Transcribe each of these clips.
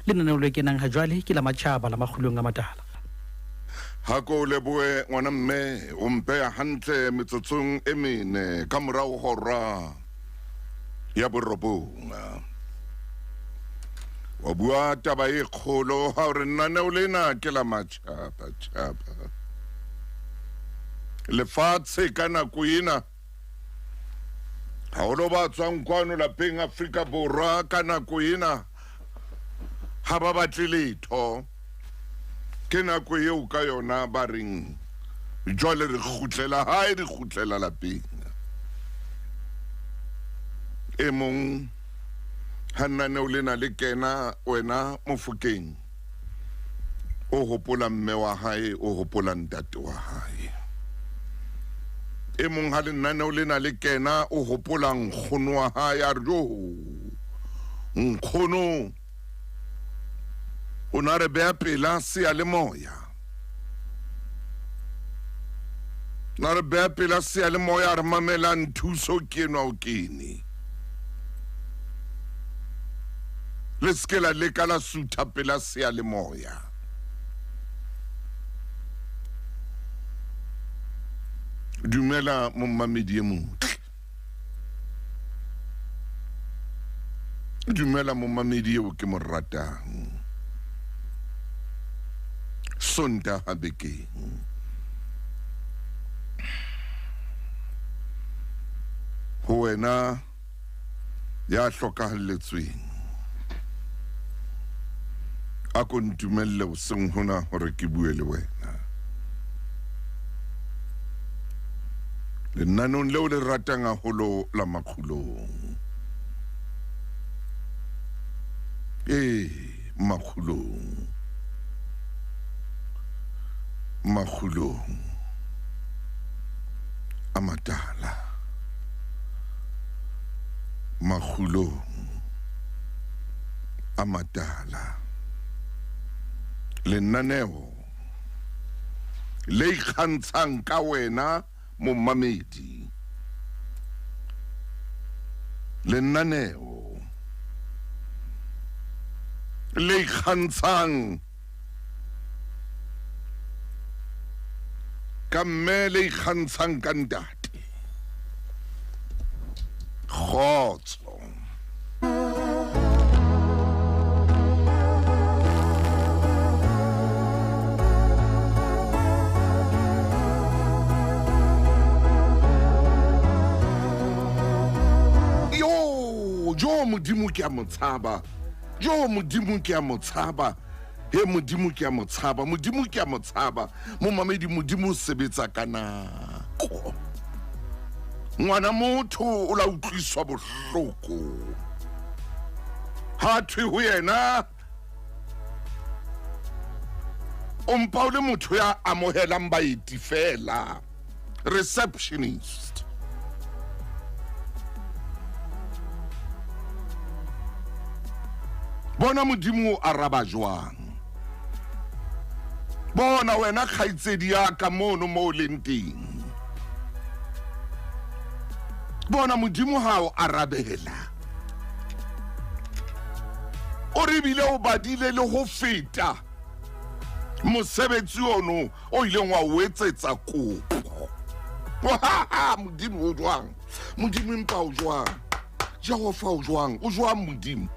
Lenaneo le kenang ha jwale ke la matjhaba la Makgulong a Matala. Ha ko lebohe ngwana mme o mpeya hantle metsotsong e mene ka morao hora ya borobong. Wa bua taba e kgolo ha o re lenaneo lena ke la matjhaba tjhaba. Lefatshe ka nako ena haholo ba tswang kwano lapeng Afrika Borwa ka nako ena ha ba batle letho. Ke nako eo ka yona ba reng jwale re kgutlela hae, re kgutlela lapeng. E mong ha lenaneo lena le kena wena Mofokeng o hopola mme wa hae, o hopola ntate wa hae. E mong ha lenaneo lena le kena o hopola nkgono wa hae, a re jo nkgono o na re beha pela seyalemoya, na re beha pela seyalemoya, a re mamelang thuso ke enwa o kene, le se ke la leka la sutha pela seyalemoya. Dumela mommamedi e motle, dumela momamedi eo ke mo ratang. Sontaha bekeng ho wena ya hlokahalletsweng, a ko ntumelle hoseng hona hore ke bue le wena lenanong leo le ratang haholo la Makgulong. Ee, Makgulong, Makgulong a matala, Makgulong a matala. Lenaneo le ikgantshang ka wena momamedi. Lenaneo le ikgantshang ka mme, le ikgantshang ka ntate. Kgotso. Yo, jo Modimo ke a mo tshaba. Jo Modimo ke a mo tshaba. He Modimo ke a mo tshaba. Modimo ke a mo tshaba. Momamedi, Modimo o sebetsa ka nako. Ngwana motho o la utlwiswa bohloko. Ha thwe ho yena o mpa o le motho ya amohelang baeti fela, receptionist. Bona Modimo o araba jwang. Bona wena kgaitsedi ya ka mono mo o leng teng. Bona Modimo ha o arabela. O re bile o badile le ho feta mosebetsi ono o ileng wa o etsetsa kopo. Modimo o jwang? Modimo empa o jwang? Jehova o jwang? O jwang Modimo?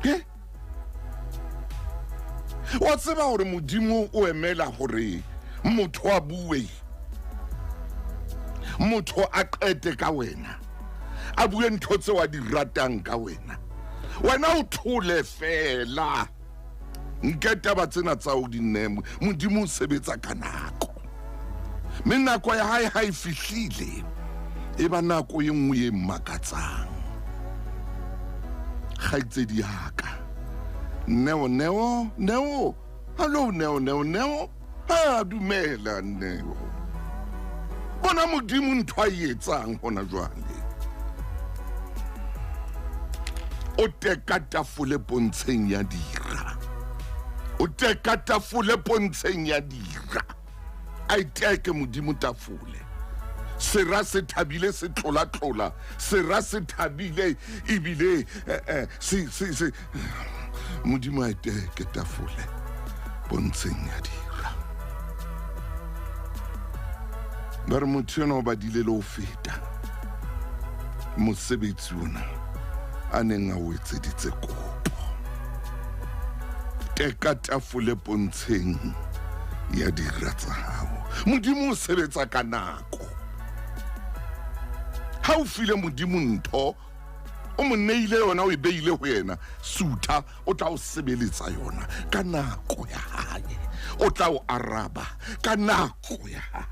He? Wa tseba hore Modimo o emela hore motho a bue, motho a qete ka wena, a bue ntho tseo a di ratang ka wena, wena o thole fela. Nke taba tsena tsa o di nne. Modimo o sebetsa ka nako, mme nako ya hae ha e fihlile e ba nako e nngwe e makatsang. Kgaitsedi ya ka, Neo, Neo, Neo, hallo Neo, Neo, Neo, ha dumela Neo. Bona Modimo ntho a e etsang hona jwale. O teka tafole pontsheng ya dira. O teka tafole pontsheng ya dira. A e teke Modimo tafole. Sera se thabile se tlola-tlola. Sera se thabile ebile eh, eh, se, se, se. Modimo a iteke tafole pontsheng ya dira. Ba re motho enwa o badile le ho feta mosebetsi ona a neng a o etseditse kopo. Teka tafole pontsheng ya dira tsa hao. Modimo o sebetsa ka nako. Ha o file Modimo ntho, o mo neile yona, o e beile ho yena, sutha, o tla o sebeletsa yona ka nako ya hae. O tla o araba ka nako ya hae.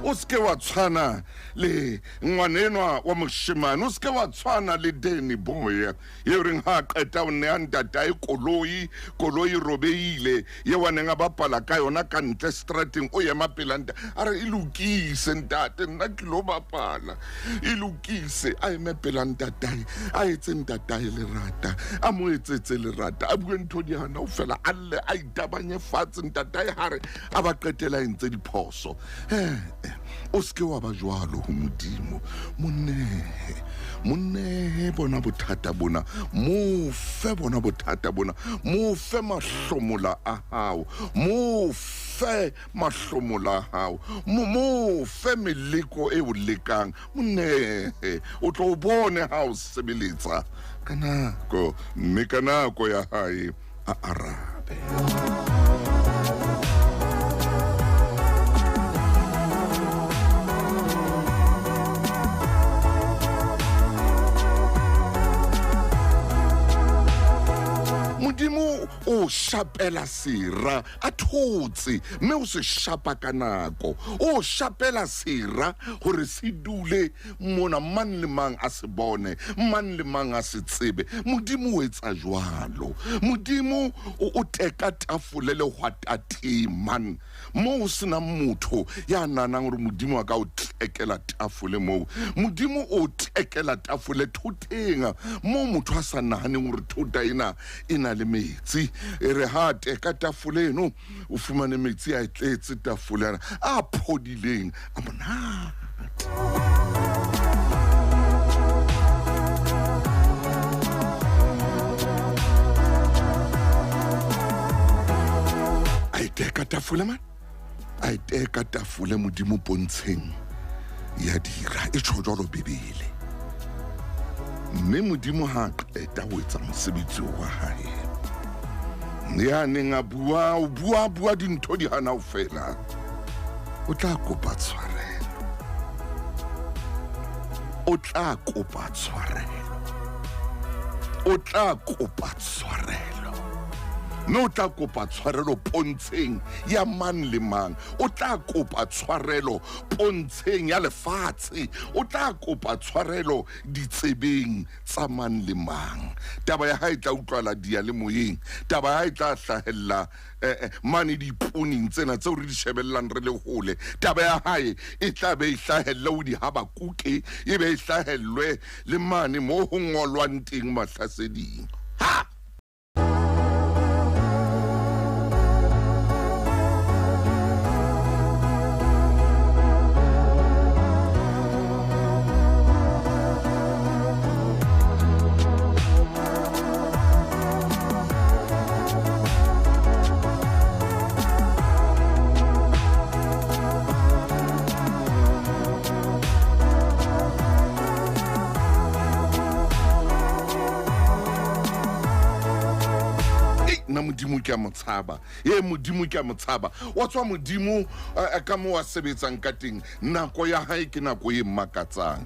O se ke wa tshwana le ngwanenwa wa moshemane, o se ke wa tshwana le Danny Boy eo reng ha a qeta o nea ntatae koloi, koloi e robehile eo a neng a bapala ka yona ka ntle strateng, o ema pela ntate a re e lokise ntate, nna ke lo bapala, e lokise. A eme pela ntatae, a etse ntatae lerata, a mo etsetse lerata, a bue ntho di hana o fela, a lle, a itabanye fatshe. Ntatae ha re a ba qetela a entse diphoso. O se ke wa ba jwalo ho Modimo. Mo nehe, mo nehe bona bothata bona, mo fe bona bothata bona, mo fe mahlomola a hao, mo fe mahlomola a hao, mo fe meleko e o lekang, mo nehe, o tlo o bone ha o sebeletsa ka nako, mme ka nako ya hae a arabe. Modimo o shapela sera a thotse, mme o se shapa ka nako. O shapela sera hore se dule mona, mang le mang a se bone, mang le mang a se tsebe. Modimo o etsa jwalo. Modimo o teka tafole lehwatateng man, moo ho senang motho ya nahanang hore Modimo a ka o tekela tafole moo. Modimo o tekela tafole thoteng moo motho a sa nahaneng hore thota ena e na le metsi. E re ha a teka tafole eno, o fumane metsi a e tletse tafole ana a phodileng a monate. A e teka tafole man, a e teka tafole Modimo pontsheng ya dira, e tjho jwalo Bibele. Mme Modimo ha a qeta ho etsa mosebetsi wa hae, ya neng a bua, o bua, bua dintho di hana ho fela, o tla kopa tshwarelo. O tla kopa tshwarelo. O tla kopa tshwarelo. Mme o tla kopa tshwarelo pontsheng ya mang le mang. O tla kopa tshwarelo pontsheng ya lefatshe. O tla kopa tshwarelo ditsebeng tsa mang le mang. Taba ya hae e tla utlwala diyalemoyeng. Taba ya hae e tla hlahella mane diponing tsena tseo re di shebellang re le hole. Taba ya hae e tla be e hlahelle ho dihabakuke, e be e hlahellwe le mane moo ho ngolwang teng mahlaseding. Ha! Nna Modimo ke a mo tshaba. Ee, Modimo ke a mo tshaba. Wa tswa Modimo ka moo a sebetsang ka teng. Nako ya hae ke nako e makatsang.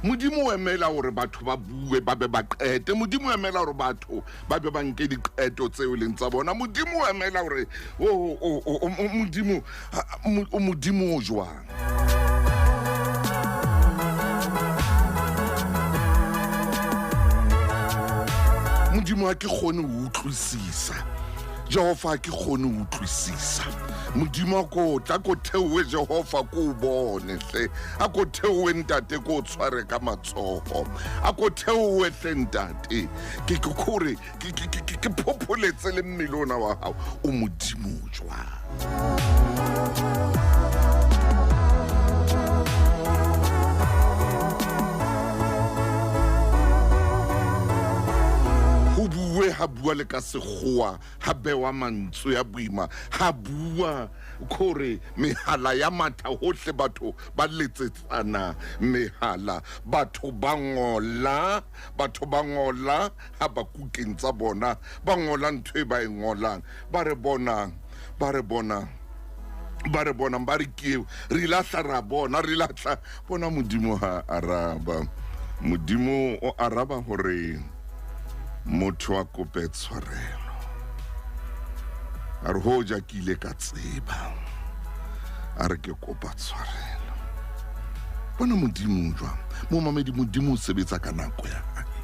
Modimo o emela hore batho ba bue ba be ba qete. Modimo o emela hore batho ba be ba nke diqeto tseo e leng tsa bona. Modimo o emela hore Modimo o Modimo o jwang. Modimo ha ke kgone ho utlwisisa. Jehova ha ke kgone ho utlwisisa. Modimo a ko tla ko theohe Jehova ko o bone hle. A ko theohe ntate ko o tshware ka matsoho. A ko theohe hle ntate. Ke ke kore ke ke ke ke phopholetse le mmele ona wa hao. O Modimo jwang? Ho bue ha bua le ka sekgowa ha bewa mantswe a boima ha bua kore mehala ya matha hohle batho ba letsetsana mehala batho ba ngola batho ba ngola ha ba kukeng tsa bona ba ngola ntho e ba e ngolang ba re bonang ba re bonang ba re bonang ba re ke re lahla ra bona re lahla bona modimo ha araba modimo o araba hore motho a kope tshwarelo a re hoja ke ile ka tseba a re ke kopa tshwarelo bona modimo jwang momamedi modimo o sebetsa ka nako ya hae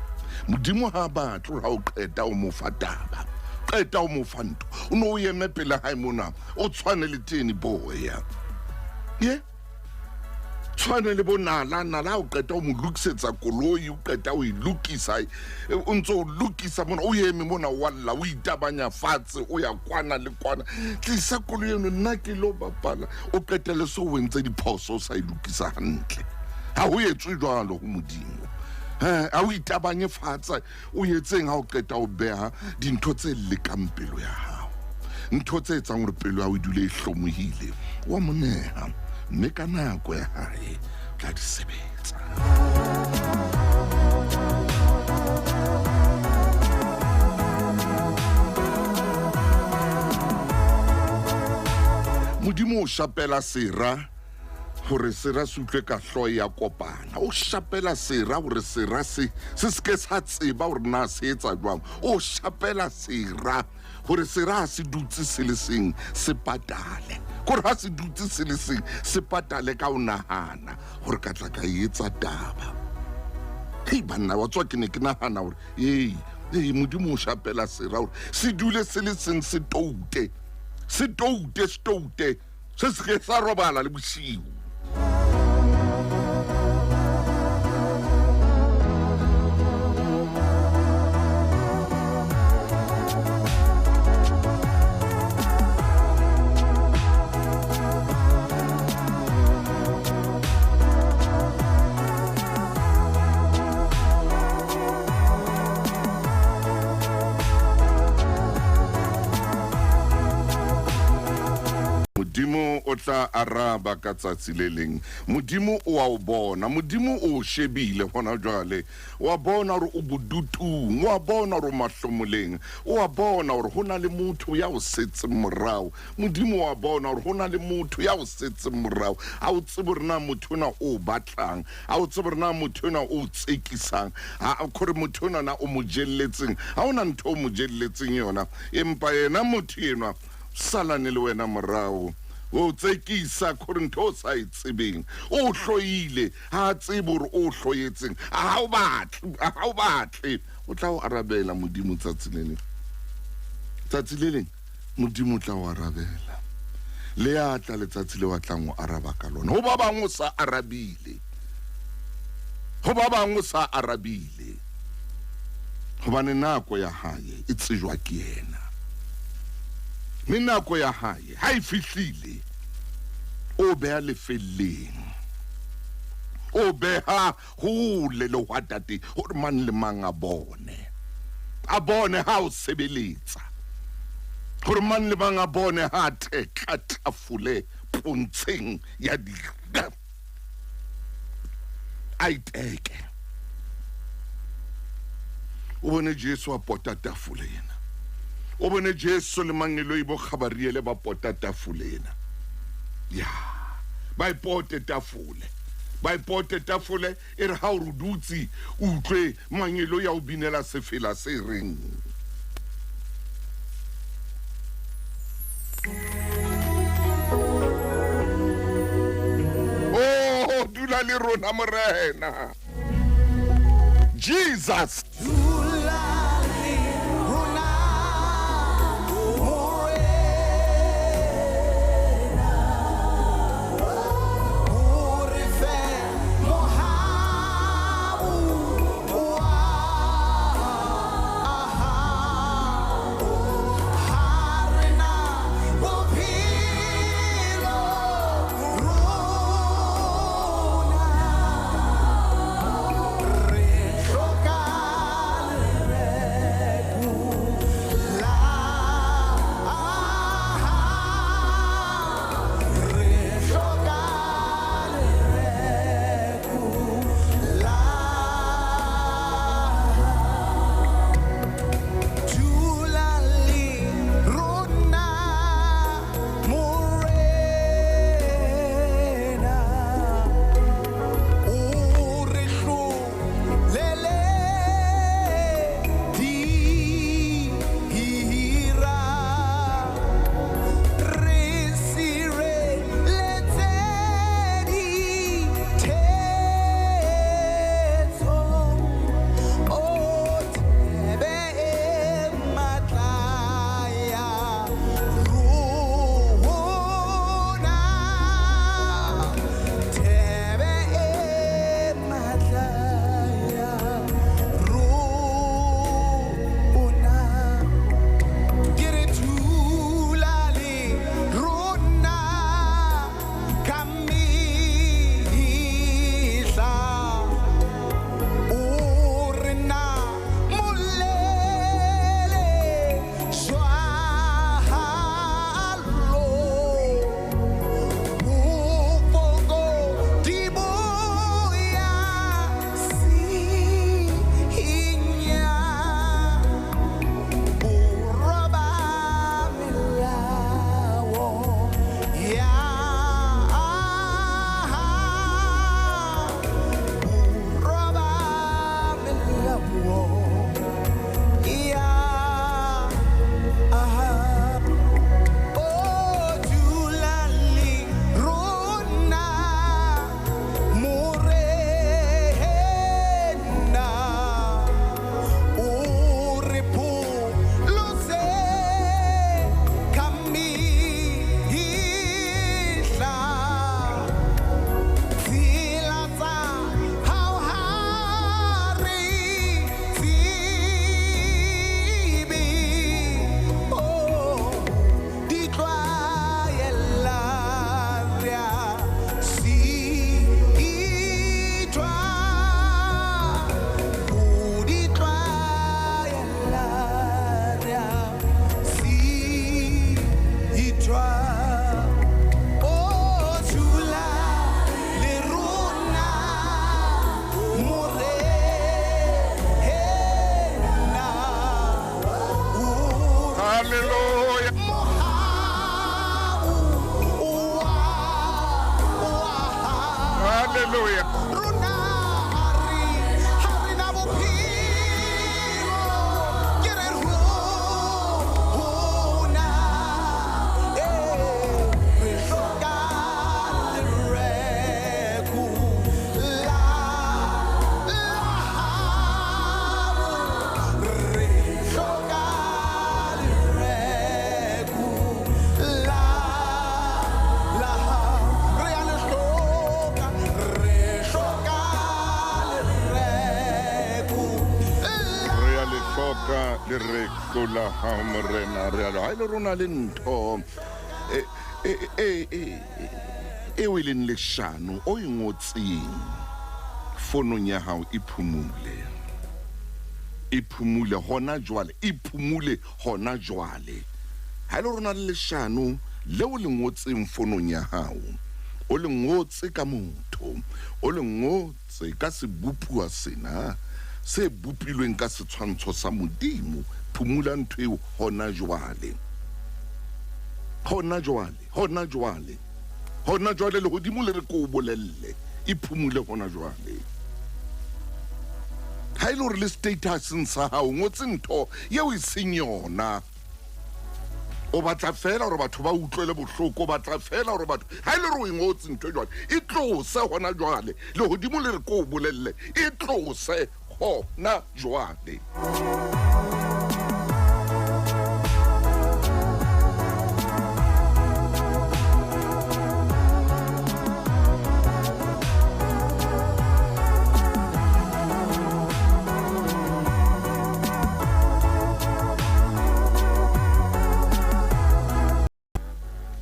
modimo ha batle gore ha o qeta o mo fa taba qeta o mo fa ntho o ne o eme pele hae mona o tshwane le tene boya ye tshwane le bo nala nala o qeta o mo lokisetsa koloi o qeta o e lokisa o ntse o lokisa mona o eme mona wa lla o itabanya fatshe o ya kwana le kwana tlisa koloi eno nna ke lo bapala o qetele so o entse diphoso o sa e lokisa hantle ha ho etswe jwalo ho modimo ha o itabanye fatshe o etseng ha o qeta o beha dintho tse lekang pelo ya hao ntho tse etsang gore pelo ya hao e dule e hlomohile wa mo neha mme ka nako ya hae tla di sebetsa modimo o shapela sera gore sera se utlwe ka hlogo ya kopana o shapela sera gore sera se se seke sa tseba gore na se etsa jwang o shapela sera gore sera ga se dutse se le seng se patale gore ga se dutse se le seng se patale ka o nagana gore ka tla ka etsa taba hei banna wa tswa ke ne ke nagana gore ee ee modimo o shapela sera gore se dule se le seng se toute se toute se toute se se ke sa robala le bosigo Modimo o tla araba ka tsatsi le leng. Modimo o a o bona. Modimo o o shebile gona jwale. O a bona gore o bodutung. O a bona gore o mahlomoleng. O a bona gore go na le motho ya o setseng morago. Modimo o a bona gore go na le motho ya o setseng morago. A o tsebe gore na motho ona o o batlang. A o tsebe gore na motho ona o o tsekisang. A gore motho ona na o mo jelletseng. Ha o na ntho o mo jelletseng yona. Empa yena motho enwa salane le wena morago o tsekisa gore ntho o sa e tsebeng o hloile ha a tsebe gore o hloyetseng a ga o batle a ga o batle o tla o arabela modimo tsatsi le leng tsatsi le leng modimo o tla o arabela le ya tla letsatsi le wa tlang o araba ka lona ho ba bangwe o sa arabile ho ba bangwe o sa arabile gobane nako ya hae e tsejwa ke yena mme nako ya hae ha e fihlile o beha lefelleng o beha hole le hwatate gore mang le mang a bone a bone ha o sebeletsa gore mang le mang a bone ha a teka tafole pontsheng ya dira a iteke o bone jesu a pota tafole ena o bone jesu le mangeloi bo gabariele ba pota tafole ena ya ba e pote tafole ba e pote tafole e re ga o re dutse o utlwe mangeloi a o binela sefela se reng Oh, dula le rona morena Jesus. Ka lereko la hao Morena, re alo. Ha e le rona le ntho e e e e eo e leng leshano o e ngotseng fonong ya hao, e phumule. E phumule hona jwale, e phumule hona jwale. Ha e le rona le leshano leo le ngotseng fonong ya hao, o le ngotse ka motho, o le ngotse ka sebopuwa sena se bopilweng ka setshwantsho sa Modimo, phumula ntho eo hona jwale. Hona jwale, hona jwale, hona jwale, lehodimo le re ko o bolelle, e phumule hona jwale. Ha e le hore le statuseng sa hao ngotse ntho eo e seng yona, o batla fela hore batho ba utlwele bohloko, o batla fela hore batho, ha e le hore o e ngotse ntho e jwale, e tlose hona jwale. Lehodimo le re ko o bolelle, e tlose hona jwale.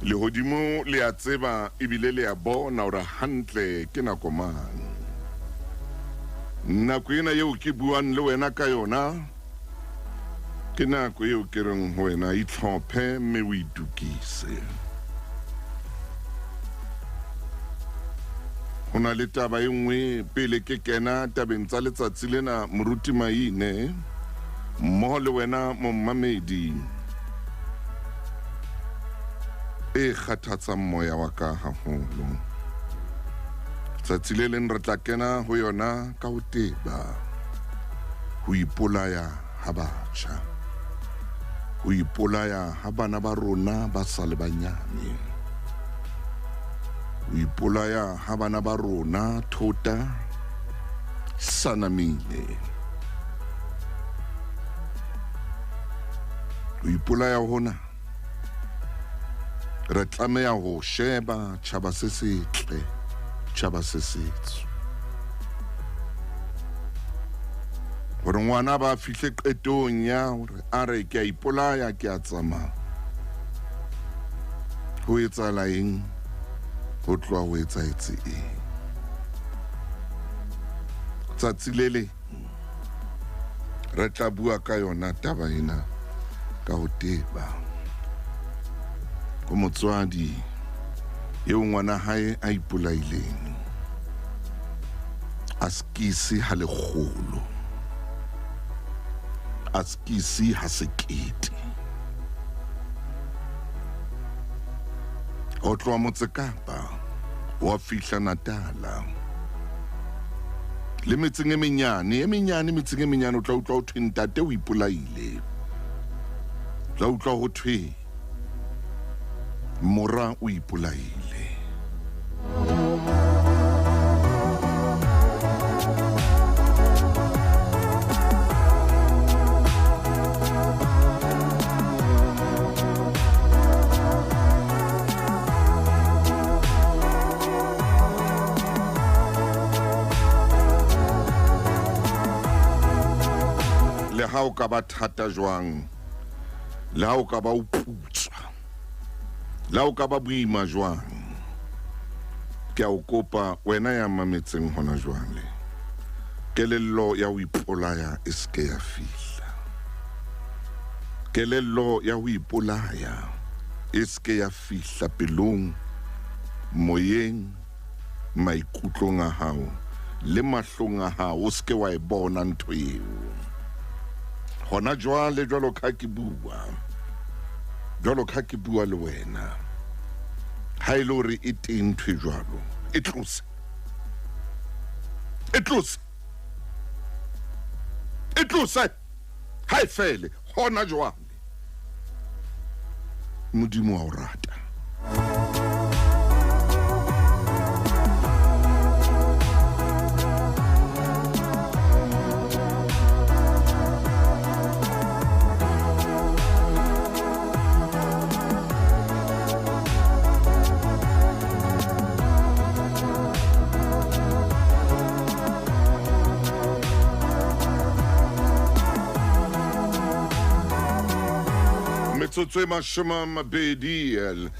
Lehodimo le a tseba ebile le a bona hore hantle ke nako mang. Nako ena eo ke buang le wena ka yona ke nako eo ke reng ho wena itlhophe mme o itukise. Ho na le taba e nngwe pele ke kena tabeng tsa letsatsi lena, Moruti Maine, mmoho le wena mommamedi, e kgathatsang moya wa ka haholo. Tsatsi le leng re tla kena ho yona ka ho teba, ho ipolaya ha batjha, ho ipolaya ha bana ba rona ba sa le banyane, ho ipolaya ha bana ba rona thota sanamile. Ho ipolaya hona re tlameha ho sheba tjhaba se setle, tjhaba se setsho, hore ngwana ba fihle qetong ya hore a re ke a ipolaya, ke a tsamaya. Ho etsahala eng? Ho tloha ho etsahetse eng? Tsatsi le leng re tla bua ka yona taba ena ka ho teba. Ho motswadi eo ngwana hae a ipolaileng, a skisi ha lekgolo, a skisi ha sekete, ho tloha Motse Kapa wa fihla Natala le metseng e menyane e menyane, metseng e menyane, o tla utlwa ho thwe ntate o ipolaile, o tla utlwa ho thwe mora o ipolaile. Le ha o ka ba thata jwang, le ha o ka ba o putswa, le ha o ka ba boima jwang, ke a o kopa wena ya mametseng hona jwale, kelello ya ho ipolaya e se ke ya fihla. Kelello ya ho ipolaya e se ke ya fihla pelong, moyeng, maikutlong a hao le mahlong a hao. O se ke wa e bona ntho eo hona jwale. Jwalo ka ke bua, jwalo ka ke bua le wena, ha e le hore e teng ntho e jwalo, e tlose, e tlose, e tlose, ha e fele hona jwale. Modimo wa o rata. Metsotso e 20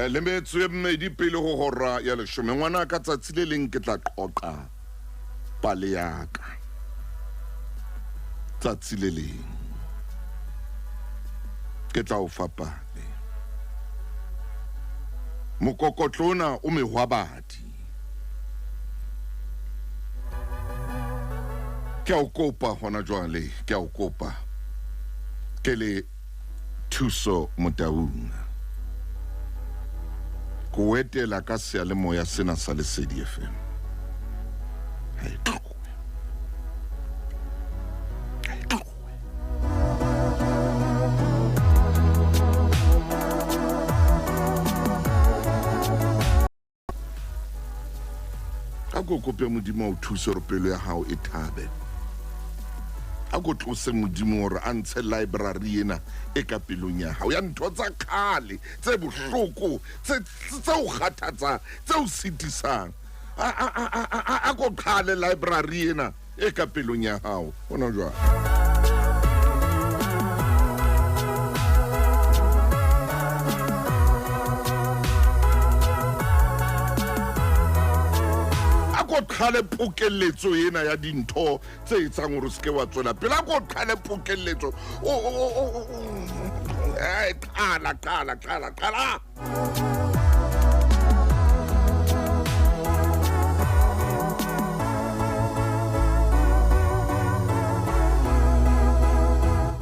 le metso e 2 pele ho hora ya 10. Ngwana ka tsatsi le leng ke tla qoqa pale ya ka. Tsatsi le leng ke tla o fa pale. Mokokotlo ona o mehwabadi. Ke a o kopa hona jwale, ke a o kopa. Ke le Thuso Motaung. Ko etela ka seyalemoya sena sa Lesedi FM. Ha e tlohe. Ha e tlohe. A ko kope Modimo a o thuse hore pelo ya hao e thabe. A ko tlose Modimo hore a ntshe library ena e ka pelong ya hao ya ntho tsa kgale tse bohloko tse o kgathatsang tse o sitisang. A ko qhale library ena e ka pelong ya hao hona jwale. A ko qhale pokelletso ena ya dintho tse etsang hore o se ke wa tswela pele. A ko qhale pokelletso. Qhala, qhala, qhala, qhala.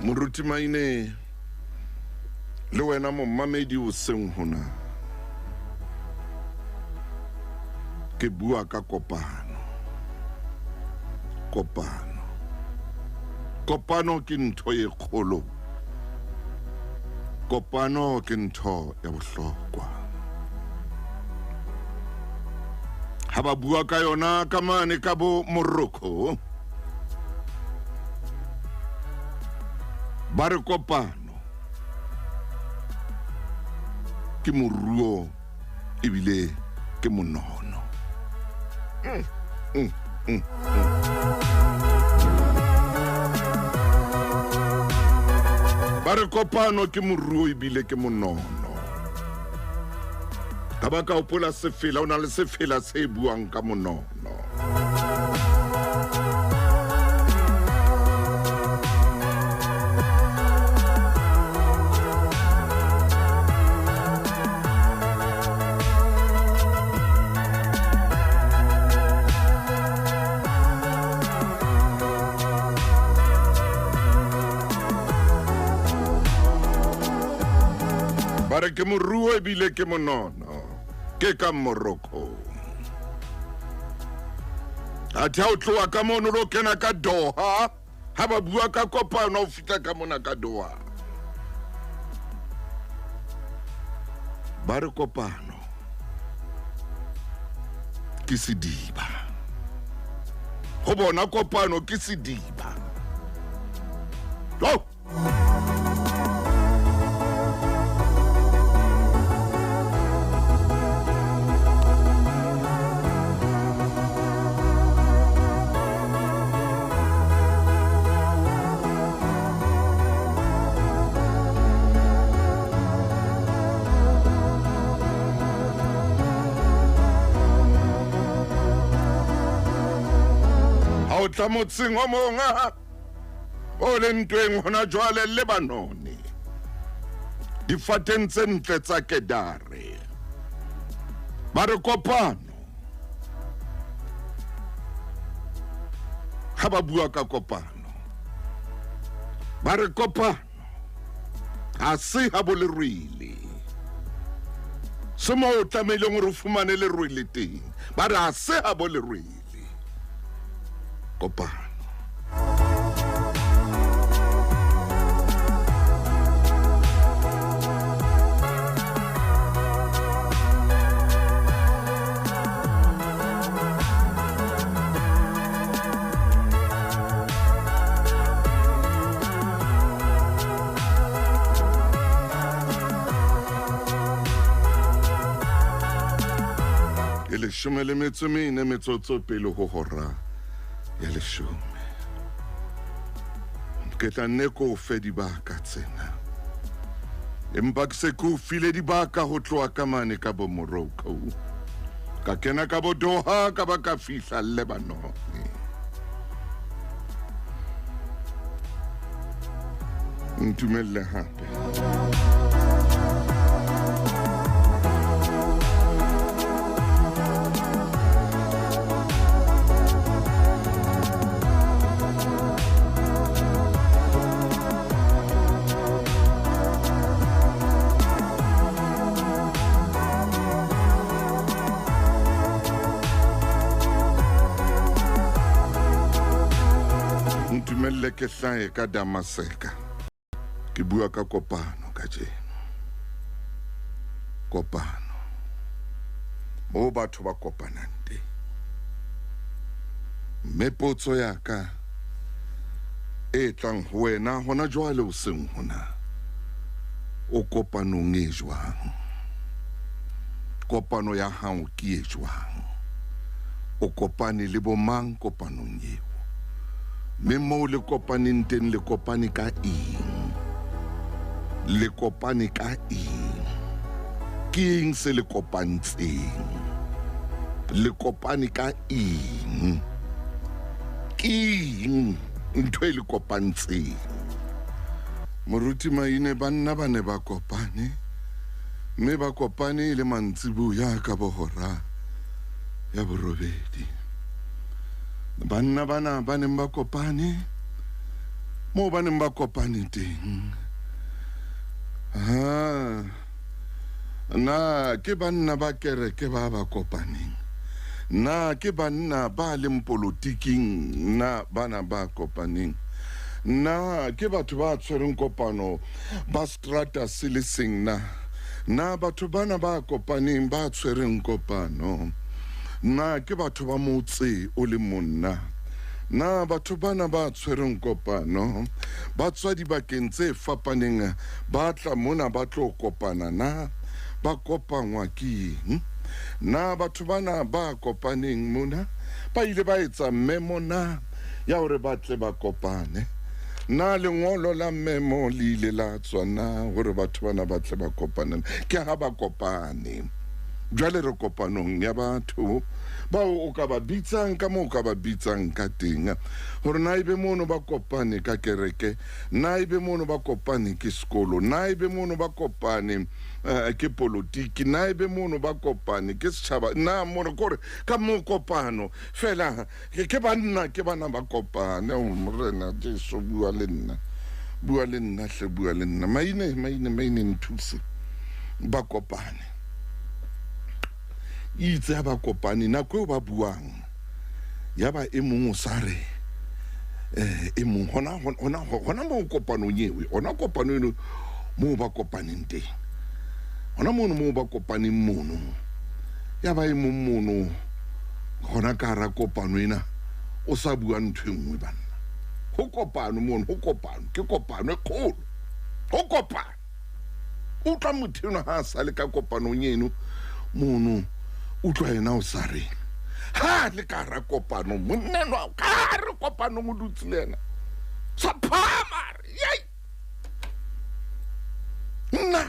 Moruti Maine le wena momamedi o seng hona, ke bua ka kopano. Kopano. Kopano ke ntho e kgolo. Kopano ke ntho ya bohlokwa. Ha ba bua ka yona ka mane ka bo Morocco, ba re kopano ke moruo ebile ke monono. Ba re kopano ke moruo ebile ke monono. Ka ba ka hopola sefela, o na le sefela se buang ka monono. Ba re ke moruo ebile ke monono, ke ka Morocco. Athe ha o tloha ka mono lo kena ka Doha, ha ba bua ka kopano o fihla ka mona ka Doha. Ba re kopano ke sediba. Ho bona kopano ke sediba. Oh! Ha o tla motseng o mong o le ntweng hona jwale Lebanone, difateng tse ntle tsa Kedare, ba re kopano. Ha ba bua ka kopano, ba re kopano ha se ha bo lerwele. Se mo o tlamehileng hore o fumane lerwele teng, ba re ha se ha bo lerwele. Kopano. E 14 metsotso pele ho hora ya 10. Ke tla nne ko fe dibaka tsena. Empa ke se ke o file dibaka ho tloha ka mane ka bo Morocco. Ka kena ka bo Doha ka ba ka fihla Lebanon. Ntumelle hape. Ntumelle ke hlahe ka Damaseka. Ke bua ka kopano kajeno. Kopano. Moo batho ba kopanang teng. Mme potso ya ka e tlang ho wena hona jwale o seng hona, o kopanong e jwang? Kopano ya hao ke e jwang? O kopane le bomang kopanong eo? Mme moo le kopaneng teng le kopane ka eng? Le kopane ka eng? Ke eng se le kopantseng? Le kopane ka eng? Ke eng ntho e le kopantseng? Moruti Maine, banna ba ne ba kopane, mme ba kopane e le mantsiboya ka bohora ya borobedi. Banna bana ba neng ba kopane moo ba neng ba kopane teng, ha na ke banna ba kereke ba ba kopaneng, na ke banna ba leng polotiking, na bana ba kopaneng, na ke batho ba tshwereng kopano ba strata se le seng, na na batho bana ba kopaneng ba tshwereng kopano, na ke batho ba motse o le mong, na na batho bana ba tshwereng kopano ba tswa dibakeng tse fapaneng ba tla mona ba tlo kopana, na ba kopangwa ke eng? Na batho bana ba kopaneng mona ba ile ba etsa memo na ya hore ba tle ba kopane? Na lengolo la memo le ile la tswa na hore batho bana ba tle ba kopane? Ke ha ba kopane. Jwale re kopanong ya batho bao o ka ba bitsang ka moo o ka ba bitsang ka teng, hore na ebe mono ba kopane ka kereke, na ebe mono ba kopane ke sekolo, na ebe mono ba kopane ke politiki, na ebe mono ba kopane ke setjhaba, na mono kore ka moo kopano fela ke banna ke bana ba kopane. O Morena Jesu, bua le nna, bua le nna hle, bua le nna. Maine, maine, maine, nthuse. Ba kopane. Itse ha ba kopane, nako eo ba buang, ya ba e mong o sa re, e mong hona, hona, hona moo kopanong eo, hona kopano eno moo ba kopaneng teng, hona mono moo ba kopaneng mono, ya ba e mong mono hona ka hara kopano ena o sa bua ntho e nngwe banna. Ho kopano mono, ho kopano, ke kopano e kgolo, ho kopano. Utlwa motho enwa ha a sa le ka kopanong eno mono, utlwa yena o sa reng ha le ka hara kopano, monna enwa ka hare kopanong o dutse le yena sa phama, re yei nna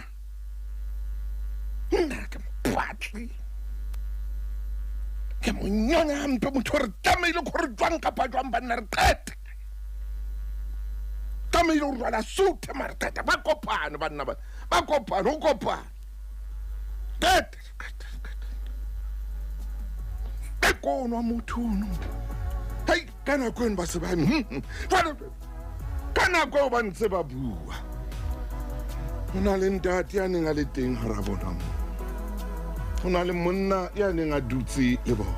nna ke mophatli, ke mo nyonya hampe motho, re tlamehile gore jwang kapa jwang banna re qete, tlamehile gore jwala suthe mare qete. Ba kopane banna ba, ba kopane, ho kopane, qete qete qete ke konwa motho ono. Hei, ka nako eno ba se ba jwale, ka nako eo ba ntse ba bua, ho na le ntate ya neng a le teng hara bona mo, ho na le monna ya neng a dutse le bona,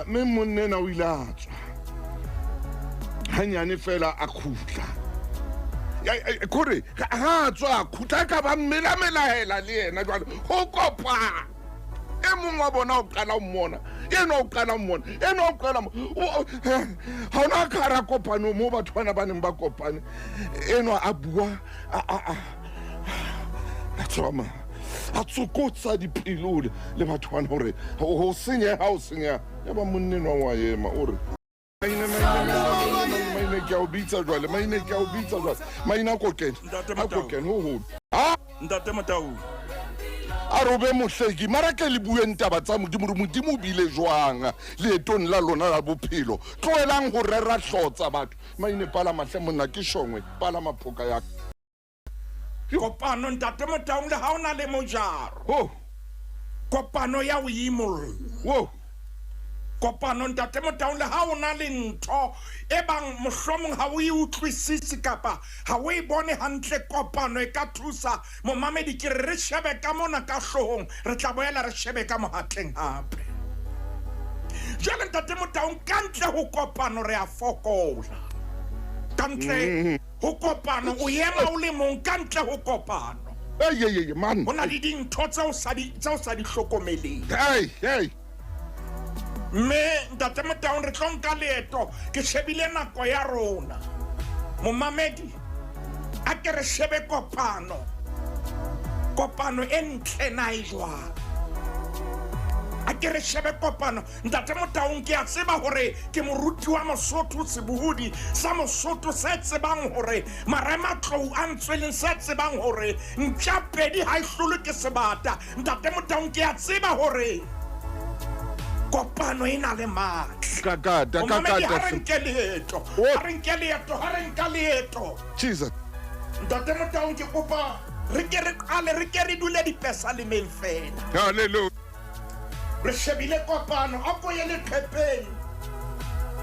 mme monna ena o ile a tswa hanyane fela a khutla, kore ha a tswa a khutla ka ba melamelahela le yena jwale ho kopana. E mong wa bona o qala ho mmona, enwa o qala ho mmona, enwa o qala ha ona ka hara kopano moo batho bana ba neng ba kopane, enwa a bua a tswa a tsokotsa dipelo le batho bana hore ho senyeha, ho senyeha. Ya ba monna enwa wa ema o re maine, maine, maine, maine. Maine ke a o bitsa jwale, Maine ke a o bitsa jwale. Maine a ko kene, Ntate a ko Motau. kene ho holo. Ha Ntate Motau. a re o be mohleki, mara ke le bueng taba tsa Modimo, re Modimo o bile jwang leetong la lona la bophelo. Tlohelang ho rera hlotsa batho. Maine palama hle monna, ke shongwe, palama phoka ya ka. Kopano Ntate Motaung le ha o na le mojaro. Ho. Kopano ya o imolla. Wo. Kopano Ntate Motaung le ha o na le ntho e bang mohlomong ha o e utlwisise kapa ha o e bone hantle, kopano e ka thusa. Momamedi, ke re re shebe ka mona ka hloohong, re tla boela re shebe ka mohatleng hape. Jwale Ntate Motaung, ka ntle ho kopano re a fokola. Ka ntle ho kopano o ema o le mong, ka ntle ho kopano. Ei, ei, ei, man. Ho na le dintho tseo sa di, tseo sa di hlokomeleng. Hey, hey. Mme Ntate Motaung, re tlo nka leeto, ke shebile nako ya rona. Momamedi, a ke re shebe kopano. Kopano e ntle na e jwang? A ke re shebe kopano. Ntate Motaung, ke a tseba hore ke moruti wa Mosotho, sebohodi sa Mosotho se tsebang hore marematlou a ntsweleng, se tsebang hore ntja pedi ha e hlolwe ke sebata. Ntate Motaung, ke a tseba hore kopano e na le matla. Kakata, Momamedi, ha kakata. re nke leeto. Oh. Ha re nke leeto, ha re nka leeto. Jesus. Ntate Motaung, ke kopa re ke re qale, re ke re dule dipesalemeng fela. Hallelujah. Re shebile kopano, a ko ye leqhepeng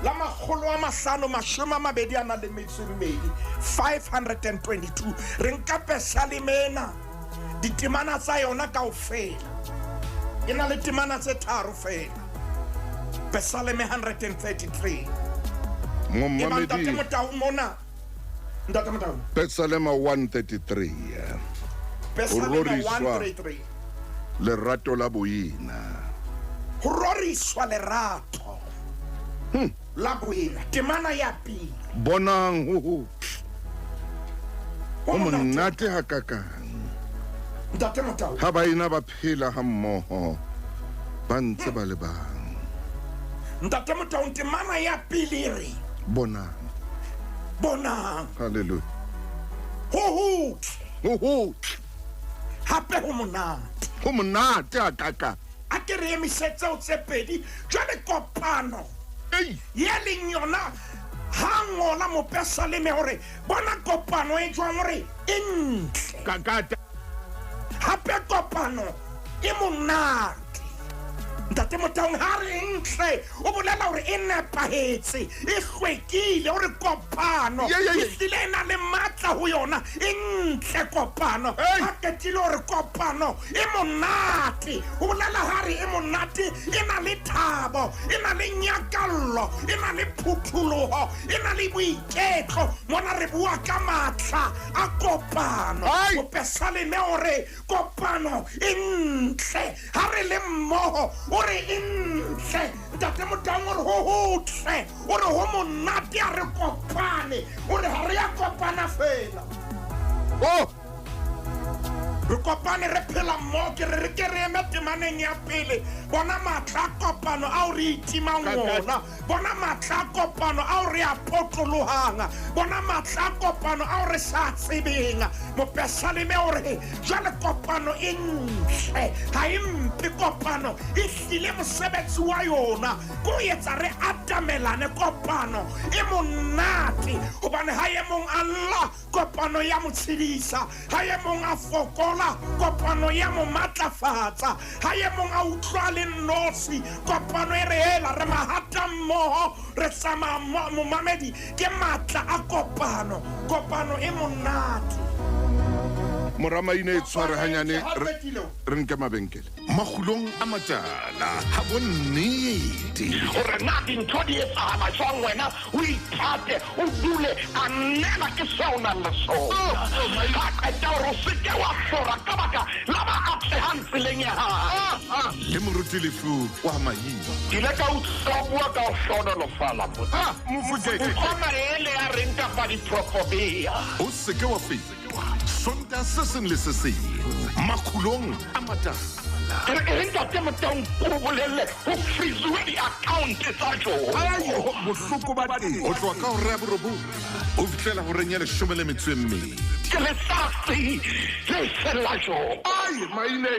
la 522, 522. Re nka pesaleme ena, ditemana tsa yona kaofela. E na le temana tse tharo fela. Pesaleme 133. E ba Momamedi. Ntate Motau mona. Ntate Motau. Pesalema 133. Pesalema Ho roriswa. 133. Lerato la boena. Ho roriswa lerato la boena. Temana ya pele. Bonang ho hotle. Ho Ho monate. monate hakakang. Ntate Motau. Ha baena ba phela ha mmoho, ba ntse ba le bang. Ntate Motau, temana ya pele e re. Bonang. Bonang. Hallelujah. Ho hotle. Ho hotle. Hape ho monate. Ho monate hakakang. A ke re emise tseo tse pedi. Jwale kopano. Ei. Ye leng yona ha ngola mopesaleme hore bona kopano e jwang, hore e ntle. Kakata. Hape kopano e monate. Ntate Motaung, ha re ntle, o bolela hore e nepahetse, e hlwekile, hore kopano Ye, ye, ye. e hlile e na le matla ho yona, e ntle kopano. Hey. Ha qetile hore kopano e monate, o bolela ha re e monate, e na le thabo, e na le nyakallo, e na le phutholoho, e na le boiketlo. Mona re bua ka matla a kopano. Hey. Mopesaleme o re kopano e ntle, ha re le mmoho o re e ntle. Ntate Motaung o re ho hotle, o re ho monate, ha re kopane, o re ha re ya kopana fela. Oh. Re kopane re phela mmoho, ke re re ke re eme temaneng ya pele. Bona matla a kopano ao re itimang ona, bona matla a kopano ao re a potolohang, bona matla a kopano ao re sa tsebeng. Mopesaleme o re jwale kopano e ntle, ha e mpe kopano, e hlile mosebetsi wa yona ke ho etsa re atamelane. Kopano e monate hobane ha e mong a lla, kopano ya mo tshedisa, ha e mong a fokola, kopano ya mo matlafatsa, ha e mong a utlwa le nnosi, kopano e re hela, re mahata mmoho, re tsamaya mmoho. Momamedi, ke matla a kopano. Kopano e monate. Mora Maine e tshware hanyane, Ha qetile. re nke mabenkele. Makgulong a matala ha bonnete. Hore na dintho di etsahala jwang, wena o ithate, o dule a nnela ke seo o nang le sona. Ha qeta hore o seke wa hlora ka baka la ba atlehang tseleng ya hae. Le moruti Lefu wa Maine. Ke ile ka utlwa bua ka ho hlohonolofala monna. Mofokeke. Utlwa maele a reng kapa diprofobea. O seke wa fetwa. Sontaha se seng le se seng. Makgulong a matala. E re ntate Motaung o bolelle ho freeziwe di-account tsa jona. Bohloko ba teng ho tloha ka hora ya borobong ho fihlela horeng ya leshome le metso e mmedi. Ke letsatsi le seng la jona. Ai, maine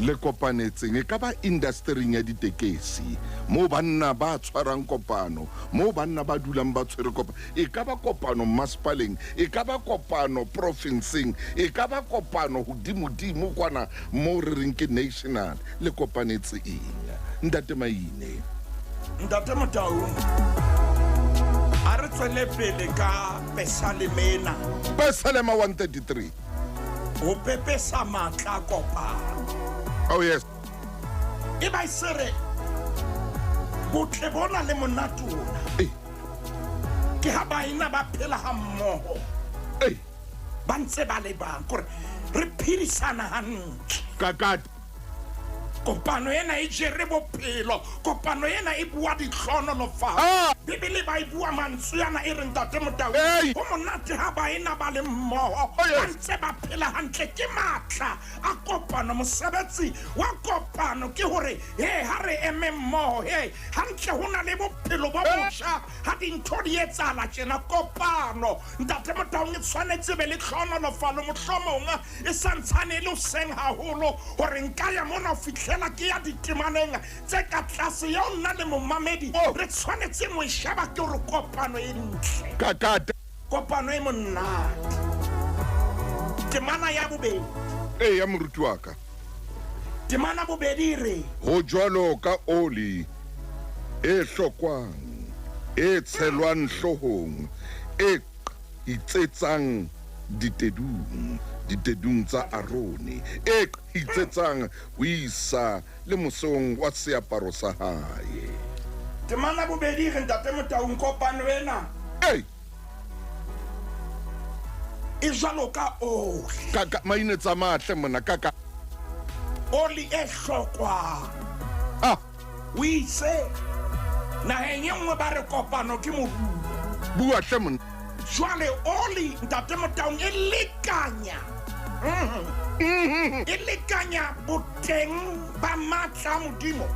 le kopanetseng e ka ba indastering ya ditekesi moo banna ba tshwarang kopano, moo banna ba dulang ba tshwere kopano, e ka ba kopano mmasepaleng, e ka ba kopano profinseng, e ka ba kopano hodimodimo kwana moo re reng ke national. Le kopanetse eng, Ntate Maine? Ntate Motaung, a re tswele pele ka pesaleme ena. Pesalema 133. Ho pepesa matla a kopano. Oh yes. E ba e se re botle bona le monate ona. Ei. Ke ha baena ba phela ha mmoho. Ei. Ba ntse ba le bang kore re phedisana hantle. Kakate. Kopano ena e jere bophelo. Kopano ena e bua ditlhohonolofatso. Ah! Bibele ba e bua mantswe ana e re Ntate Motau, Hey! ho monate ha baena ba le mmoho, Oh, yes. ba ntse ba phela hantle. Ke matla a kopano. Mosebetsi wa kopano ke hore he ha re eme mmoho, he hantle ho na le bophelo bo botjha ha dintho di etsahala tjena. Kopano, Ntate Motaung, e tshwanetse e be le tlhohonolofalo, mohlomong e sa ntshane e le hoseng haholo hore nka ya mona ho fihlela ke ya ditemaneng tse ka tlase eo nna le momamedi Oh. re tshwanetseng ho e sheba ke hore kopano e ntle, Kakate. kopano e monate. Temana ya bobedi. Ee, ya moruti wa ka. Temana bobedi e re. Ho jwalo ka oli e hlokwang, e tshelwang hloohong, e qhitsetsang ditedung, ditedung tsa Arone, e qhitsetsang ho isa le mosong wa seaparo sa hae. Temana bobedi e re, Ntate Motaung, kopano ena Ei! e jwalo ka oli. Ka, ka, maine tsamaya hle monna, ka, ka. Oli e hlokwang. Ah! O itse, naheng e nngwe ba re kopano ke moruo. Bua hle monna. Jwale oli, Ntate Motaung, e lekanya, e lekanya boteng ba matla a Modimo,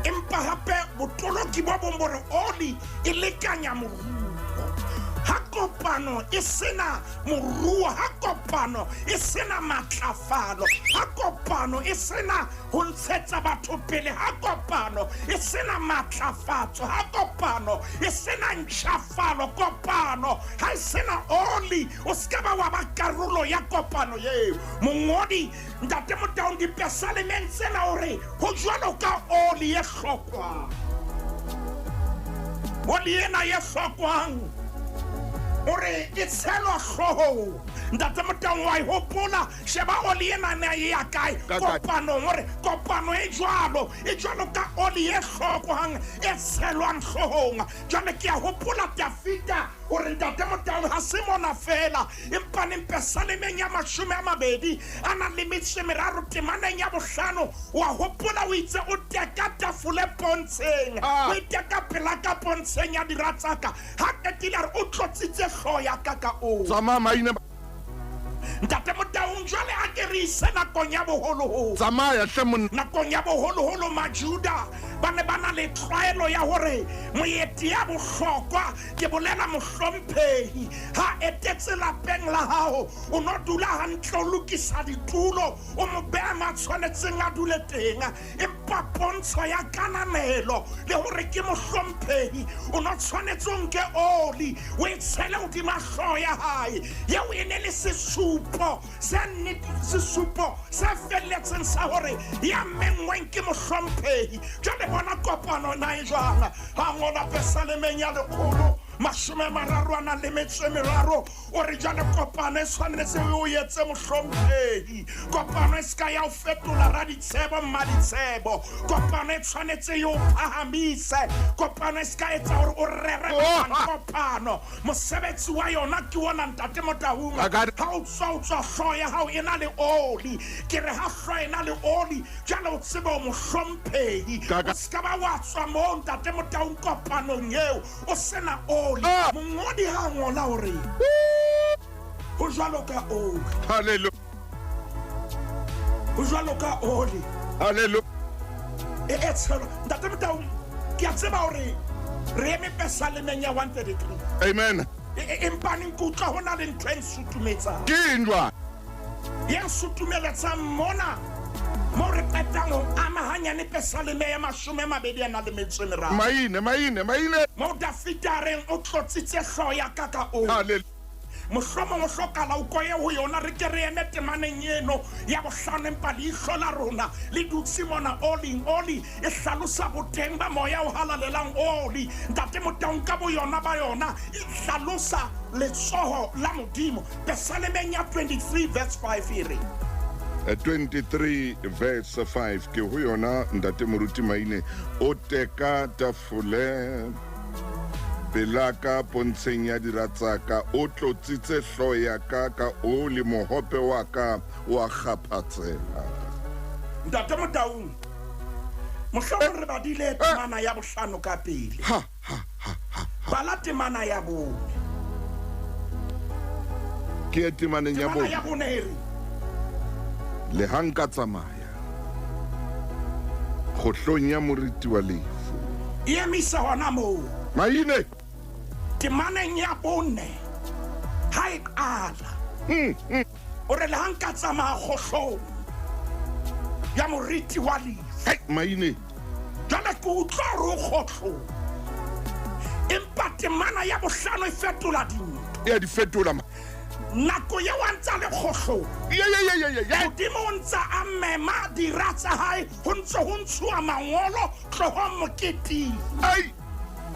empa hape botoloki bo bong bo re oli e lekanya moruo. Ha kopano e sena moruo, ha kopano e sena matlafalo, ha kopano e sena ho ntshetsa batho pele, ha kopano e sena matlafatso, ha kopano e sena ntjhafalo, kopano ha e sena oli, o se ka ba wa ba karolo ya kopano eo. Mongodi Ntate Motaung dipesalemeng tsena o re ho jwalo ka oli e hlokwang. Oli ena e hlokwang o re e tshelwa hloohong. Ntate Motaung wa e hopola, sheba oli ena na e ya kae? Ka kae? Kopanong. O re kopano e jwalo, e jwalo ka oli e hlokwang e tshelwang hloohong. Jwale ke a hopola Dafida o re Ntate Motaung ha se mona feela, empa neng pesalemeng ya 20 a nang le metso e meraro temaneng ya bohlano, wa hopola o itse o teka tafole pontsheng, Ah. o e teka pela ka pontsheng ya dira tsa ka. Ha qetile a re o tlotsitse hlooho ya ka ka oli. Tsamaya maine. Ntate Motaung, jwale a ke re ise nakong ya boholoholo. Tsamaya hle monna. Nakong ya boholoholo Majuda ba ne ba na le tlwaelo ya hore moeti ya bohlokwa, ke bolela mohlomphehi, ha etetse lapeng la hao, o no dula hantle, o lokisa ditulo, o mo beha mo a tshwanetseng a dule teng. Empa pontsho ya kananelo le hore ke mohlomphehi, o no tshwanetse o nke oli o e tshele hodima hlooho ya hae. Eo e ne le sesupo se nnete, sesupo se felletseng sa hore ya menngweng ke mohlomphehi. Jwale bona kopano na e jwang? Ha ngola pesalemeng ya 133, o re jwale kopano e tshwanetse o etse mohlomphehi. Kopano e se ka ya o fetola raditshebo mmaditshebo. Kopano e tshwanetse e o phahamise. Kopano e se ka etsa hore o rere Oh! kopano. Mosebetsi wa yona ke ona, Ntate Motaung. I got it. Ha o tswa, o tswa hlooho ya hao e na le oli. Ke re ha hlooho e na le oli, jwale o tsebe o mohlomphehi. Ka- ka- O se ka ba wa tswa moo, Ntate Motaung, kopanong eo o sena oli. Ah! Mongodi ha a ngola hore ho jwalo ka oli. Hallelujah. O jwalo ka oli. Hallelujah. E e tshelwa. Ntate Motaung, ke a tseba hore re eme pesalemeng ya 133. Amen. Empa neng ke utlwa ho na le ntho e nsutumetsang. Ke eng jwale? E nsutumeletsang mona mo re qetang ho ama hanyane pesaleme ya 23. Maine, maine, maine. Mo Dafita a reng o tlotsitse hlooho ya ka ka oli. Hallelujah. Mohlomong o hlokahala o koye ho yona, re ke re eme temaneng eno ya bohlano, empa leihlo la rona le dutse mona oling. Oli e hlalosa boteng ba Moya o Halalelang. Oli, Ntate Motaung, ka boyona ba yona e hlalosa letsoho la Modimo. Pesalemeng ya 23 verse 5 e re, 23 verse 5 ke ho yona Ntate Moruti Maine o teka tafole pelaka pontsheng ya dira tsa ka, o tlotsitse hlooho ya ka ka oli, mohope wa ka o a kgaphatseha. Ntate Motaung, mohlomong re badile temana ya bohlano ka pele. Ha, ha, ha, ha, ha. Bala temana ya bone. Ke ye temaneng ya Temana bone. ya bone e re, Le ha nka tsamaya kgohlong ya moriti wa lefu. E emisa hona moo. Maine. Temaneng ya bone ha e qala. O re le ha nka tsamaya kgohlong ya moriti wa lefu. Hei, maine. Jwale ke utlwa hore o kgohlong. Empa temana ya bohlano e fetola dintho. E a di fetola. Nako eo a ntsa le kgohlong. Ye, ye, ye, ye, ye, ye. Modimo o ntsa a mema dira tsa hae, ho ntse ho ntshuwa mangolo tlohong moketeng. Ai.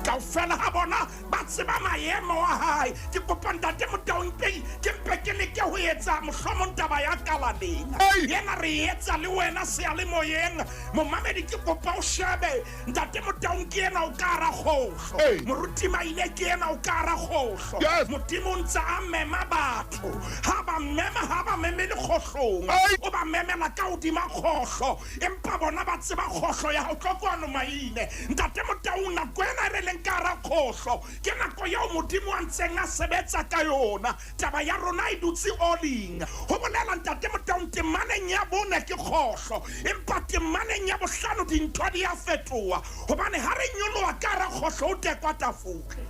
Kaofela ha bona ba tseba maemo a hae. Ke kopa Ntate Motaung pei ke mpe ke leke ho etsa mohlomong taba ya kalaneng. Ai. Yena re e etsa le wena seyalemoyeng. Momamedi ke kopa o shebe Ntate Motaung ke yena o ka hara kgohlo. Ei. Moruti Maine ke yena o ka hara kgohlo. Yes. Modimo o ntse a mema batho. Ha ba mema, ha ba memele kgohlong. Ai. O ba memela ka hodima kgohlo. Empa bona ba tseba kgohlo ya hao. Tlo kwano Maine. Ntate Motaung, nako ena re leng ka hara kgohlo ke nako eo Modimo a ntseng a sebetsa ka yona. Taba ya rona e dutse oling. Ho bolela Ntate Motaung, temaneng ya bone ke kgohlo, empa temaneng ya bohlano dintho di a fetoha. Hobane ha re nyoloha ka hara kgohlo, o tekwa tafole.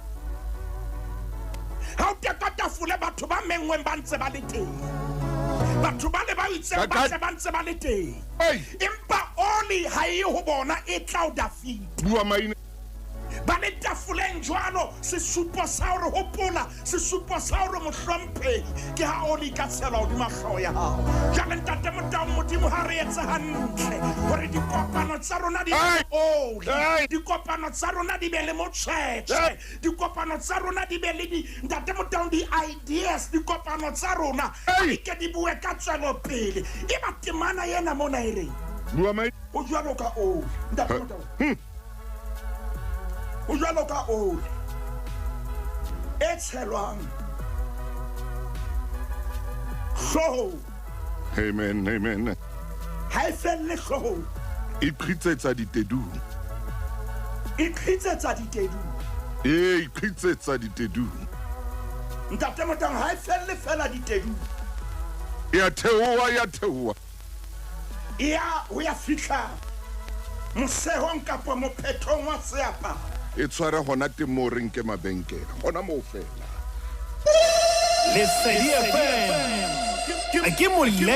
Ha o tekwa tafole, batho ba menngweng ba ntse ba le teng. Batho ba le ba itseng ba tle ba ntse ba le teng. Ei. Empa oli ha e ho bona, e tla o Dafita. Bua maine. Ba le tafoleng jwalo, sesupo sa hore hopola, sesupo sa hore mohlomphehi ke ha oli ka tshelwa hodima hlooho ya hao. Jwale Ntate Motaung, Modimo ha re etse hantle hore dikopano tsa rona di be Ai. oli, Ai. dikopano tsa rona di be le motjhetjhe, Ai. dikopano tsa rona di be le di, Ntate Motaung, di-ideas, dikopano tsa rona Ai. di ke di bue ka tswelopele. E ba temana ena mona e reng? Bua maine. O jwalo ka oli, Ntate Motaung. O jwalo ka oli e tshelwang hloohong. Amen, amen. Ha e felle hloohong. E qhitsetsa ditedung. E qhitsetsa ditedung. E qhitsetsa ditedung. Ntate Motaung, ha e felle fela ditedung. E a theoha, e a theoha. E ya ho ya fihla mosehong kapa mophethong wa seaparo. E tshware hona teng moo re nke mabenkele, hona moo fela. Lesedi FM ke molelo.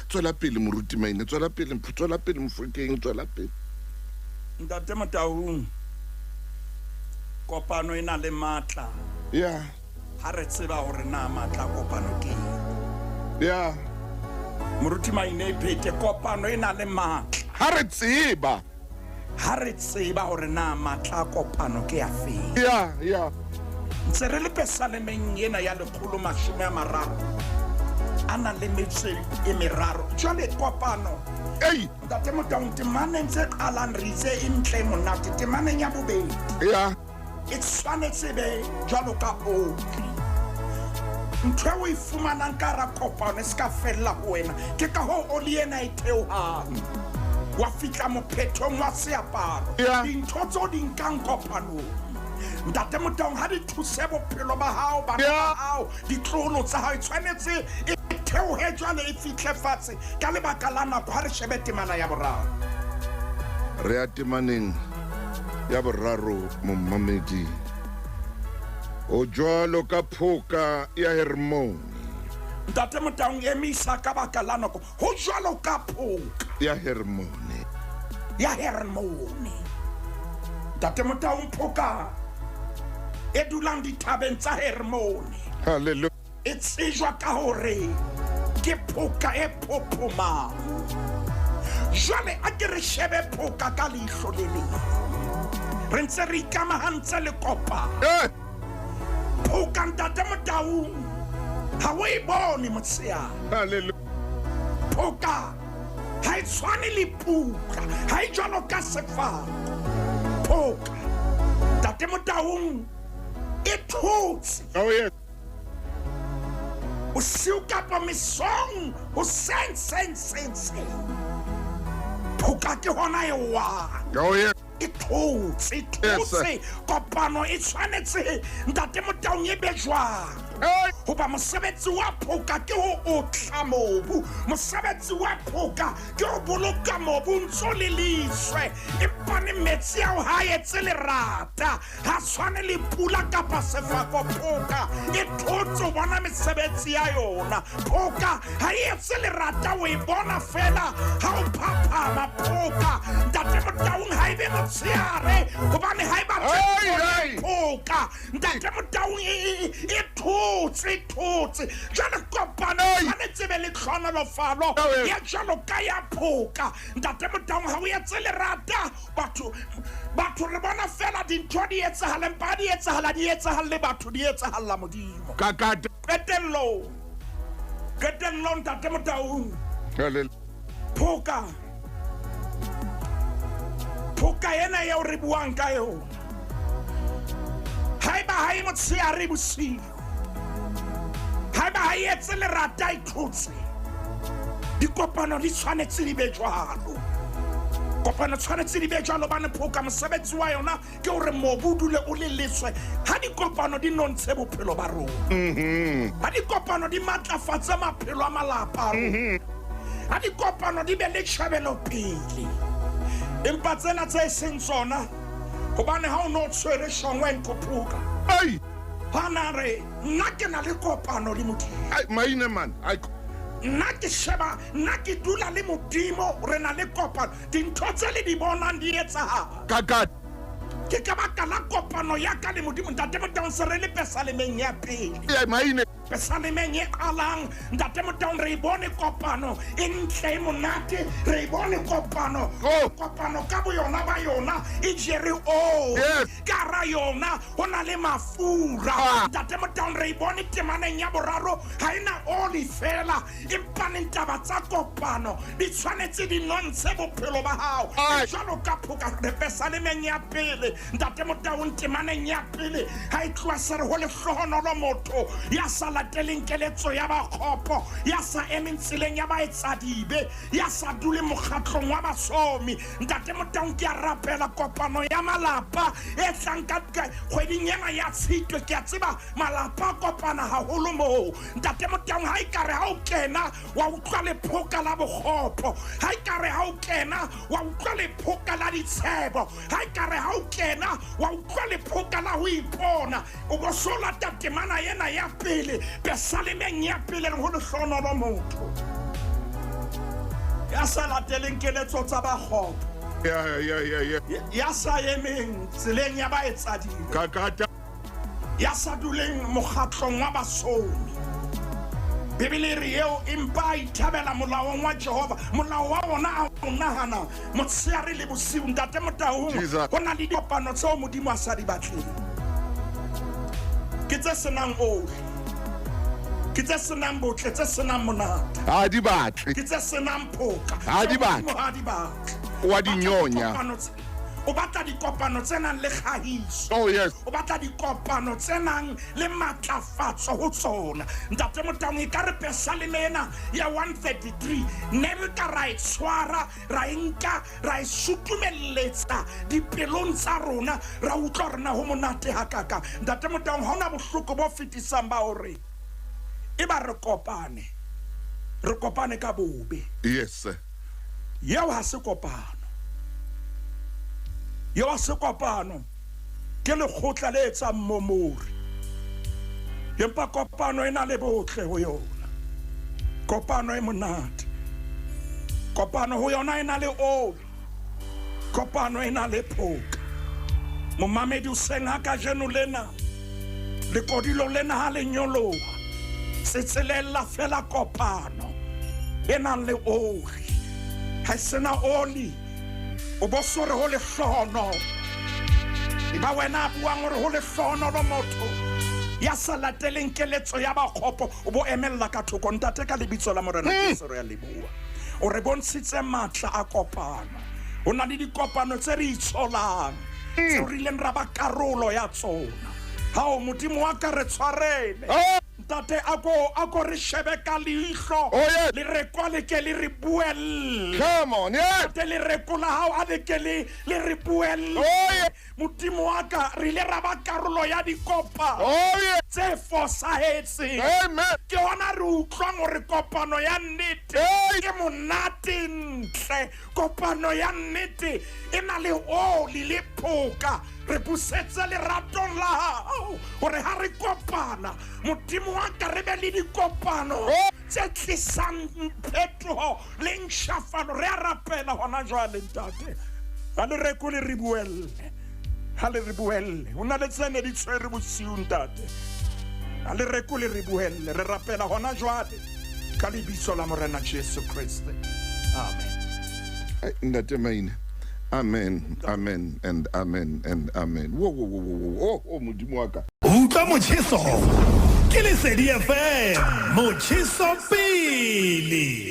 Tswela pele Moruti Maine, tswela pele, tswela pele Mofokeng, tswela pele. Ntate Motaung, kopano e na le matla. Ya. Ha re tseba hore na matla kopano ke eng. Ya. Moruti Maine e phete, kopano e na le matla. Ha re tseba. Ha re tseba hore na matla kopano ke a feng. Ya, ya. Ntse re le pesalemeng ena ya 130 a na le metso e meraro. Jwale kopano. Ei. Ntate Motaung, temaneng tse qalang re itse e ntle monate, temaneng ya bobedi. Ya. E tshwanetse be jwalo ka oli. Ntho eo o e fumanang ka hara kopano e se ka fella ho wena. Ke ka hoo oli ena e theohang. Wa fihla mophethong wa seaparo. Ya. Dintho tseo di nkang kopanong. Ntate Motaung, ha di thuse bophelo ba hao, bana ba hao, ditloholo tsa hao, e tshwanetse e theohe jwale e fihle fatshe ka lebaka la nako. Ha re shebe temana ya boraro. Re ya temaneng ya boraro, momamedi. O jwalo ka phoka ya Hermone. Ntate Motaung, emisa ka baka la nako. Ho jwalo ka phoka ya Hermone. Ya Hermone. Ntate Motaung, phoka e dulang dithabeng tsa Hermone. Hallelujah. E tsejwa ka hore ke phoka e phophomang. Jwale a ke re shebe phoka ka leihlo le leng. Re ntse re ikamahantse le kopano. Phoka, Ntate Motaung, ha o e bone motshehare. Hallelujah. Phoka ha e tshwane le pula, ha e jwalo ka sefako. Phoka, Ntate Motaung, e thotse. Oh yes. Bosiu kapa mesong, hoseng seng seng seng, phoka ke hona e wang. Oh yes. E thotse, e thotse. Kopano e tshwanetse, Ntate Motaung, e be jwang? Hoba mosebetsi wa phoka ke ho otla mobu, mosebetsi wa phoka ke ho boloka mobu ntso le leswe, empane metsi ao ha etse lerata, ha tshwane le pula kapa sefako. Phoka e thotse, o bona mesebetsi ya yona. Phoka ha e etse lerata, o e bona fela ha o phaphama. Phoka, Ntate Motaung, ha e be motshehare, hobane ha e batle. Phoka, Ntate Motaung, e thotse, e thotse. Jwale kopano tshwanetse be le tlhonolofalo ya jwalo ka ya phoka. Ntate Motaung, ha o etse lerata. Batho re bona fela dintho di etsahala, empa di etsahala, di etsahalle batho, di etsahalla Modimo. Kakata. Qetellong, qetellong, Ntate Motaung, phoka, phoka ena eo re buang ka yona, haeba ha e motshehare bosiu, haeba ha e etse lerata, e thotse, dikopano di tshwanetse di be jwalo. Kopano tshwanetse di be jwalo, bane phoka mosebetsi wa yona ke hore mobu o dule o le leswe. Ha dikopano di nontshe bophelo ba rona, ha dikopano di matlafatse maphelo a malapa a rona, ha dikopano di be le tjhebelopele. Empa tsena tse seng tsona, hobane ha o no tshwere shongwe ntho phoka, ha na re nna ke na le kopano le Modimo. Ai, maine man. Ai. Nna ke sheba, nna ke dula le Modimo, re na le kopano. Dintho tse le di bonang di etsahala Kakata. ke ka baka la kopano ya ka le Modimo. Ntate Motaung, se re le pesalemeng ya pele. Ya maine. Pesalemeng e qalang, Ntate Motaung, re e bone kopano e ntle, e monate. Re e bone kopano. Kopano ka boyona ba yona e jere o ka hara yona ho na le mafura. Ntate Motaung, re e bone temaneng ya boraro, ha e na oli fela, empaneng taba tsa kopano di tshwanetse di nontshe bophelo ba hao. Jwalo ka phoka, re pesalemeng ya pele, Ntate Motaung, temaneng ya pele, ha e tloha se re ho lehlohonolo motho ya sa lateleng keletso ya bakgopo, ya sa emeng tseleng ya baetsadibe, ya sa dule mokgatlong wa basomi. Ntate Motaung, ke a rapela kopano ya malapa e tlang ka kgweding ena ya Tshitwe. Ke a tseba malapa a kopana haholo moo. Ntate Motaung, ha ekare ha o kena wa utlwa lephoka la bokgopo, ha ekare ha o kena wa utlwa lephoka la ditshebo, ha ekare ha o kena wa utlwa lephoka la ho ipona, o bo so lata temana ena ya pele, pesalemeng ya pele, re ho lehlohonolo motho ya sa lateleng keletso tsa bakgopo, ya sa emeng tseleng ya baetsadibe, Kakata. ya sa duleng mokgatlong wa basomi. Bibele e re eo empa a ithabela molaong wa Jehova, molao wa ona a o nahana motshehare le bosiu. Ntate Motaung, ho na le dikopano tseo Modimo a sa di batleng. Ke tse senang oli, ke tse senang botle, tse senang monate. Ha di batle. Ke tse senang phoka. Ha di batle. Modimo ha di batle. Wa di nyonya. O batla dikopano tse nang le kgahiso. Oh yes. O batla dikopano tse nang le matlafatso ho tsona. Ntate Motaung, e ka re pesaleme ena ya 133 ne re ka ra e tshwara, ra e nka, ra e sutumelletsa dipelong tsa rona, ra utlwa hore na ho monate hakakang. Ntate Motaung, ha hona bohloko bo fetisang ba hore e ba re kopane, re kopane ka bobe. Yes sir. Yeo ha se kopano. Yeo ha se kopano. Ke lekgotla le etsang momori. Empa kopano e na le botle ho yona. Kopano e monate. Kopano ho yona e na le oli. Kopano e na le phoka. Momamedi o seng ha kajeno lena, lekodilo lena ha le nyoloha, tsetselella fela kopano e nang le oli. Ha e sena oli, o bo so re ho lehlohonolo. E ba wena a buang hore ho lehlohonolo motho ya sa lateleng keletso ya bakgopo, o bo emella ka thoko. Ntate, ka lebitso la Morena Jesu re a leboha. O re bontshitse matla a kopano. Ho na le dikopano tse re itsholang, tseo re ileng ra ba karolo ya tsona. Hao, Modimo wa ka, re tshwarele. Ntate, a ko re shebe ka leihlo. Oh, yes. Lereko a le ke le re buelle. Come on, yes. Ntate, lereko la hao a le ke le re buelle. Oh, yes. Modimo wa ka, re ile ra ba karolo ya dikopano Oh, yes. tse fosahetseng. Amen. Ke hona re utlwang hore kopano ya nnete Hey. ke monate ntle. Kopano ya nnete e na le oli le phoka. Re busetse leratong la hao hore ha re kopana, Modimo wa ka, re be le dikopano Oh. tse tlisang phetoho le ntjhafalo. Re a rapela hona jwale, ntate. Ha le reko le re buelle. Ha le re buelle. Ho na le tse ne di tshwere bosiu, ntate. Ha le reko le re buelle. Re rapela hona jwale ka lebitso la Morena Jesu Kreste. Amen. Ntate Maine. Amen, amen, and amen, and amen. Whoa, whoa, whoa, whoa, whoa. Oh, oh, Modimo wa ka. Utlwa motjheso ke Lesedi FM, motjheso pele.